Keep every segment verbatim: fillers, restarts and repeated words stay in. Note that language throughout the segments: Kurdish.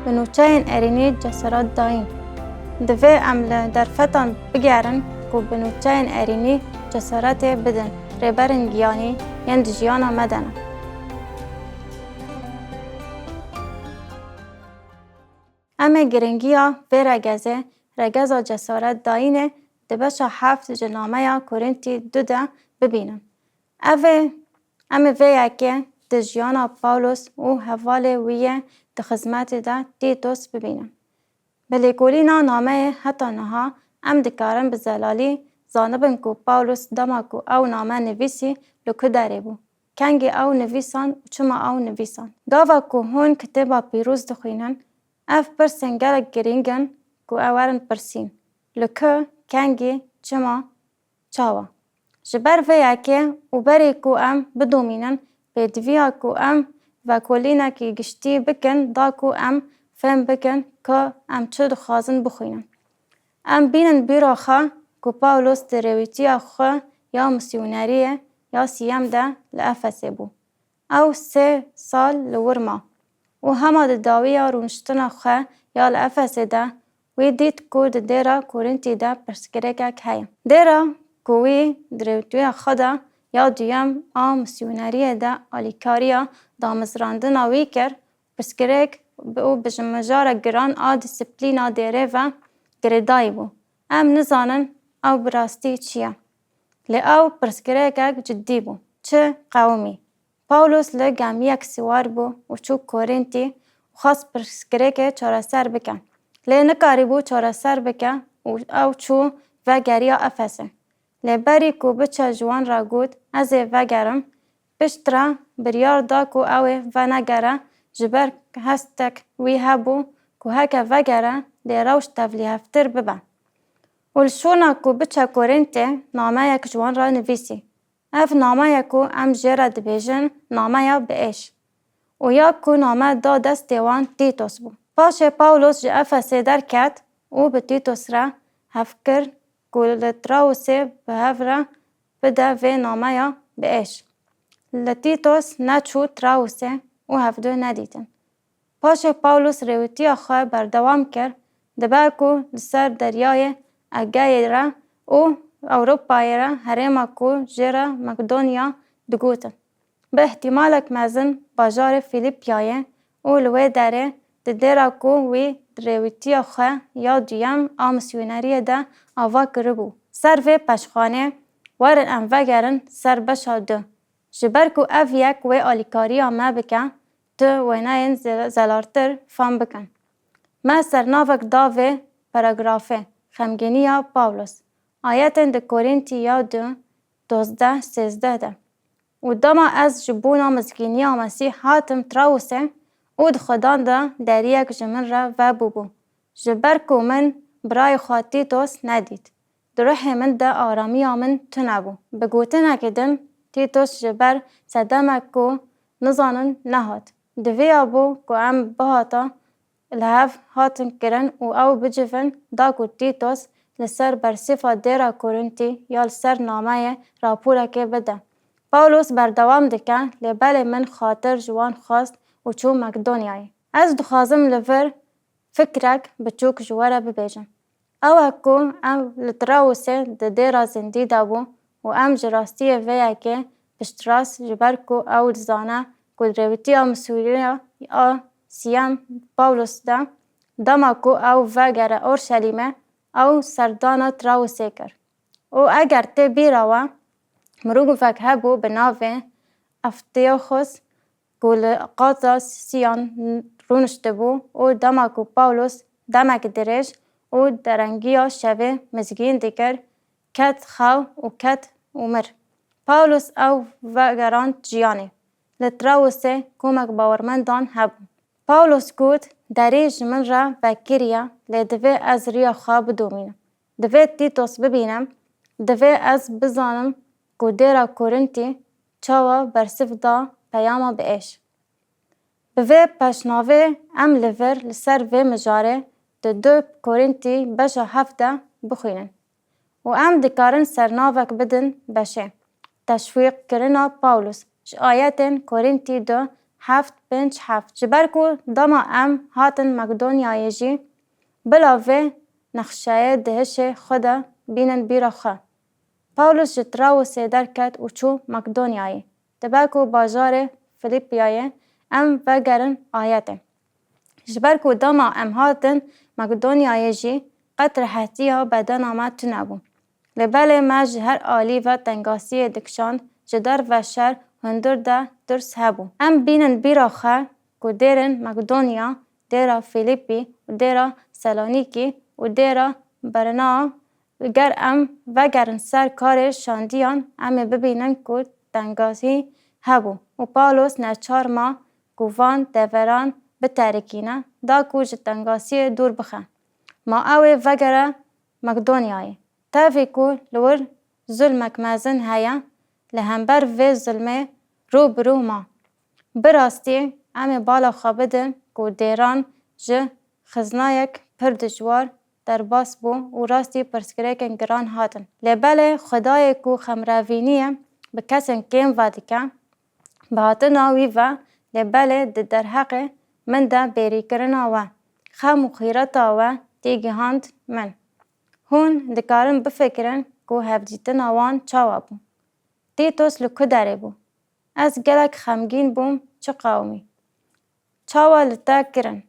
Bi nûçeyên erênî cesaret dayîn. Divê em li derfetan bigerin ku bi nûçeyên erênî cesaretê bidin rêberên giyanî yên di jiyana me de ne. Em ê giringiya vê regezê, regeza cesaret dayînê, di beşa heft ji nameya Korîntî du de bibînin. Ev ê, em ê vê yekê di jiyana Pawlos û hevalê wî yê di xizmetê de Tîtos bibînin. Bi lêkolîna nameyê heta niha em dikarin bi zelalî zanibin ku Pawlos dema ku ew name nivîsî li ku derê bû, kengî ew nivîsan û çima ew nivîsan. Gava ku hûn Kitêba Pîroz dixwînin, ev pirsên gelek girîng in ku ew werin pirsîn, li ku, kengî, çima, çawa. Ji ber vê yekê û berî ku em bidomînin, pêdiviya ku em vekolînekî giştî bikin da ku em fêm bikin ku em çi dixwazin bixwînin. Em bînin bîra xwe ku Pawlos di rêwîtiya xwe ya misyoneriyê ya siyem de li Efesê bû. Ew sê sal li wir ma û hema di dawiya rûniştina xwe ya li Efesê de wî dît ku di dêra Korîntî de pirsgirêkek heye. Dêra ku wî di rêwîtiya xwe de ya duyem a misyoneriyê de alîkariya damezrandina wî kir, pirsgirêk bi û bi ji mijara giran a disiplîna dêrê ve girêdayî bû. Em nizanin ew bi rastî çi ye. Lê ew pirsgirêkek cidî bû. Çi qewimî. Pawlos li gemiyek siwar bû û çû Korîntî û xwest pirsgirêkê çareser bike. Lê nikarîbû çareser bike û ew çû vegeriya Efesê. Lê berî ku biçe ji wan re got, ez ê vegerim, piştre biryar da ku ew ê venegere, ji ber hestek wî hebû ku heke vegere, dê rewş tevlîhevtir bibe. Û li şûna ku biçe Korîntê nameyek ji wan re nivîsî. Ev nameyek ku em jê re dibêjin nameya bi êş. Û ya ku name da destê wan Tîtos bû. Paşê Pawlos ji Efesê derket û bi Tîtos re hev kir ku li Trawusê bi hev re bide vê nameya bi êş. Li Tîtos neçû Trawusê û hevdu nedîtin. Paşê Pawlos rêwîtiya xwe berdewam kir, dibe ku li ser deryayê Egeyê re û Ewropayê re herêma ku jê re Makedonya digotin, bi îhtîmalek mezin bajarê Fîlîpyayê û li wê derê di dêra ku wî di rêwîtiya xwe ya duyem a misyoneriyê de ava kiribû. Ser vê peşxanê, werin em vegerin ser beşa du. Ji ber ku ev yek wê alîkariya me bike, tu wêneyên ze-, zelaltir fam bikin. Me sernavek da vê paragrafê, Xemgîniya Pawlos, ayetên di Korîntî ya du, dozdeh, sêzdeh de. Û dema ez ji bona mizgîniya Mesîh hatim Trawusê û di Xudan de deriyek ji min re vebûbû, ji ber ku min birayê xwe Tîtos nedît. Di ruhê min de aramiya min tune bû. Bi gotinekê din, Tîtos ji ber sedemek ku nizanin nehat. Divêya bû ku em bihata li hev hatin kirin û ew bicivin da ku Tîtos li ser bersîfa dêra Korintî ya li ser nameyê raporekê bide. Pawlos berdewam dike, lê belê min xatir ji wan xwest û çû Makedonyayê. Ez dixwazim li vir fikrek biçûk ji we re bibêjim. Ew e ku ew li Trawusê di dêra zindî de bû û em ji rastiyê vê yekê piştrast, ji ber ku ew dizane ku di rêwîtiya Misûriya a siyem Pawlos de, dema ku ew vegere Orşelîmê, ew serdana Trawusê kir. Û eger tê bîra we, mirovek hebû bi navê Eftîoxos, ku li qata Siyan rûniştibû û dema ku Pawlos demek dirêj û derengiya şevê mizgîn dikir, ket xew û ket û mir. Pawlos ew vegerand jiyanê. Li Trawusê komek bawermendan hebû. Pawlos got, derî ji min re vekiriye, lê divê ez riya xwe bidomînim. Divê Tîtos bibînim, divê ez bizanim ku dêra Korintî çawa bersiv da peyama bi êş. Bi vê peşnavê em li vir li ser vê mijarê di du Korintî beşa heft de bixwînin û em dikarin sernavek bidin beşê. Teşwîqkirina Pawlos ji ayetên Korintî du heft pênc heft. Ji ber ku dema em hatin Makedonyayê jî, bila vê nexşeyê di hişê xwe de bînin bîra xwe. Pawlos ji Trawusê derket û çû Makedonyayê. Dibe ku bajarê Filîpiyayê em vegerin ayetê. Ji ber ku dema em hatin Makedonyayê jî qet rehetiya bedena me tune bû. Lê belê me ji her alî ve tengasiyê dikişand, ji derve şer hundir de tirs hebû. Em bînin bîra xwe ku dêrên Makedonya, dêra Filîpî û dêra Selonîkî û dêra Berna, ger em vegerin ser karê şandiyan, em ê bibînin ku tengasî hebû û Pawlos neçar ma ku van deveran biterikîne, da ku ji tengasiyê dûr bixe. Ma ew ê vegere Makedonyayê. Tevî ku li wir zulmek mezin heye, li hember vê zulmê rû bi rû ma. Bi rastî em ê bala xwe bidin ku dêran ji xiznayek pir dijwar derbas bû û rastî pirsgirêkên giran hatin. Lê belê Xwedayê ku xemrevîniyê bi kesên kêm vedike, bi hatina wî ve, lê belê di derheqê min de bêrîkirina we, xem û xîreta we tê gihand min. Hûn dikarin bifikirin ku hevdîtina wan çawa bû? Tîtos li ku derê bû? Ez gelek xemgîn bûm, çi qewimî? Çawa li te kirin?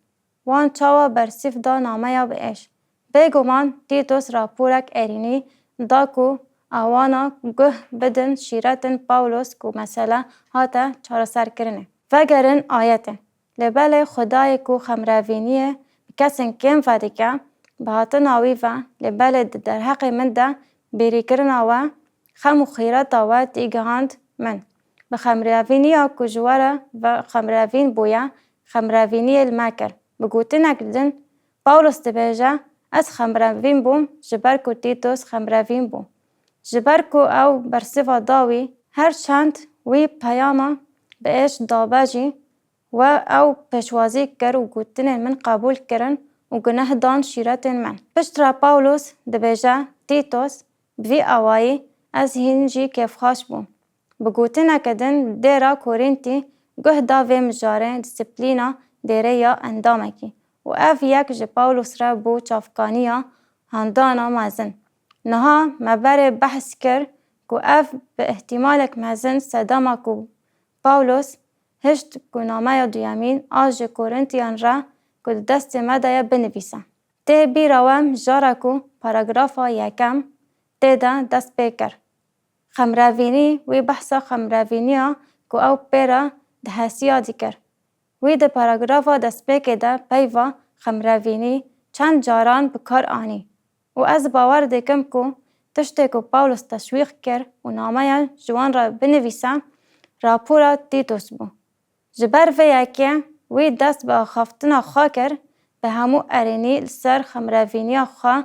Wan çawa bersîv da nameya bi êş? Bêguman Tîtos raporek erênî da ku awana guh bidin şîretên Pawlos ku mesele hate çareserkirinê. Vegerin ayetê. Lê belê Xwedayê ku xemrevîniyê bi kesên kêm vedike, bi hatina wî ve, lê belê di derheqê min de bêrîkirina we, xem û xîreta we tê gihand min. Bi xemrevîniya ku ji we re ve xemrevîn bûye, xemrevîniyê li me kir. Bi gotinek din, Pawlos dibêje, ez xemrevîn bûm, ji ber ku Tîtos xemrevîn bû. Ji ber ku ew bersiva da wî, her çend wî peyama bi êş dabe jî, we ew pêşwazî kir û gotinên min qebûl kirin û guneh dan şîretên min. Piştre Pawlos dibêje, Tîtos, bi vî awayî ez hîn jî kêfxweş bûm. Bi gotineke din, dêra Korîntî guh da vê mijarê disiplîna dêrê ya endamekî û ev yek ji Pawlos re bû çavkaniya handana mezin. Niha me berê behs kir ku ev bi îhtîmalek mezin sedema ku Pawlos hişt ku nameya duyemîn a ji Korîntiyan re ku di destê me de ye binivîse. Tê bîra we mijara ku paragrafa yekem tê de dest pê kir. Xemrevînî, wî behsa xemrevîniya ku ew pê re dihesiya dikir. Wî di paragrafa destpêkê de peyva xemrevînî çend caran bi kar anî û ez bawer dikim ku tiştê ku Pawlos teşwîq kir û nameya ji wan re binivîse, rapora Tîtos bû. Ji ber vê yekê wî dest bi axaftina xwe kir, bi hemû erênî li ser xemrevîniya xwe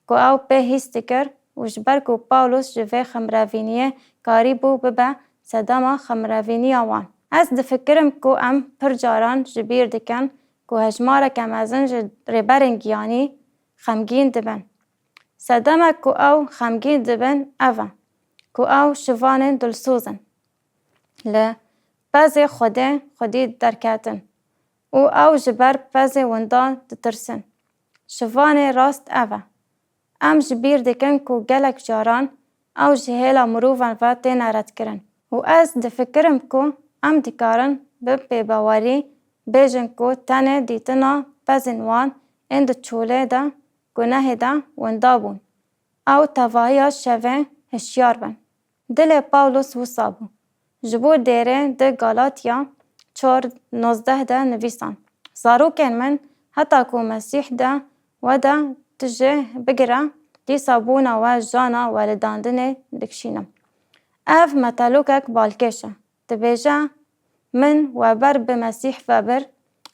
ku ew pê hîs dikir û ji ber ku Pawlos ji vê xemrevîniyê karîbû bibe sedema xemrevîniya wan. Ez difikirim ku em pir caran ji bîr dikin ku hejmareke mezin ji rêberên giyanî xemgîn dibin. Sedemek ku ew xemgîn dibin ev e ku ew şivanên dilsoz in. Li pezê Xwedê xwedî derketin û ew ji ber pezê windan ditirsin. Şivanê rast ev e. Em ji bîr dikin ku gelek caran ew ji hêla mirovan ve têne redkirin û ez difikirim ku em dikarin bi pêbawerî bêjin ku tenê dîtina pezên wan ên di çolê de, gunehê de winda bûn. Ew tevahiya şevê hişyar bin. Dilê Pawlos wisa bû. Ji bo dêrê di Galatya çar nozdeh de nivîsan, Zarokên min, heta ku Mesîh di we de tije bigire, dîsa bona we jana welidandinê dikişînim. Ev metelokek balkêş e. Dibêje, Min we ber bi Mesîh ve bir,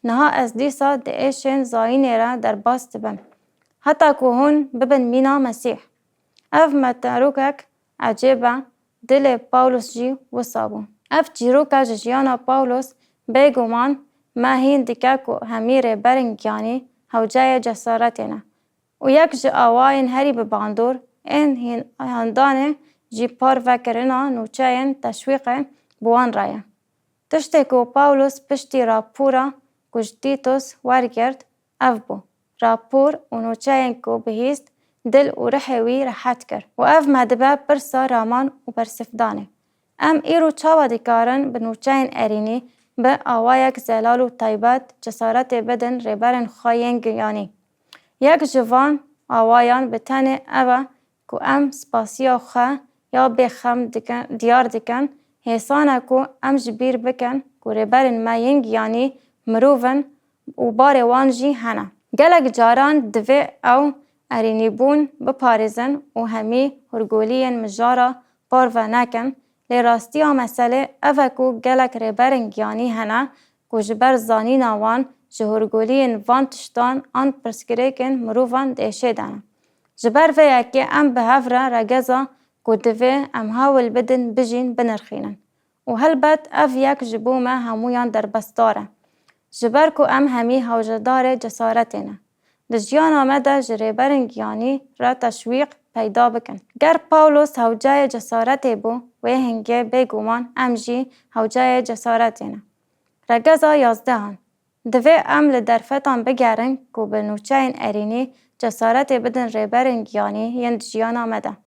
niha ez dîsa di êşên zayînê re derbas dibim, heta ku hûn bibin mîna Mesîh. Ev meterokek ecêb e, dilê Pawlos jî wisa bû. Ev çîroka ji jiyana Pawlos bêguman me hîn dike ku hemî rêberên giyanî hewceyê cesaretê ne. Û yek ji awayên herî bi bandor ên hîn-, handanê jî parvekirina nûçeyên teşwîqê bi wan re ye. Tiştê ku Pawlos piştî rapora ku ji Tîtos wergirt, ev bû: rapor û nûçeyên ku bihîst, dil û rihê wî rehet kir û ev me dibe pirsa raman û bersivdanê. Em îro çawa dikarin bi nûçeyên erênî bi awayek zelal û taybet cesaretê bidin rêberên xwe yên giyanî? Yek ji van awayan bi tenê ev e ku em spasiya xwe ya bêxem dikin, diyar dikin, hêsan e ku em ji bîr bikin ku rêberên me yên giyanî mirov in û barê wan jî hene. Gelek caran divê ew erênîbûn biparêzin û hemî hûrguliyên mijara parve nekin, lê rastiya meselê ev e ku gelek rêberên giyanî hene ku ji ber zanîna wan ji hûrguliyên van tiştan an pirsgirêkên mirovan di êşê de ne. Ji ber vê yekê em bi hev re regeza ku divê em hewl bidin bijîn binirxînin. Û helbet ev yek ji bo me hemûyan derbasdar e. Ji ber ku em hemî hewcedarê cesaretê ne. Di jiyana me de ji rêberên giyanî re teşwîq peyda bikin. Ger Pawlos hewceyê cesaretê bû, wê hingê bêguman em jî hewceyê cesaretê ne. Regeza yazdehan. Divê em li derfetan bigerin ku bi nûçeyên erênî cesaretê bidin rêberên giyanî yên di jiyana me de.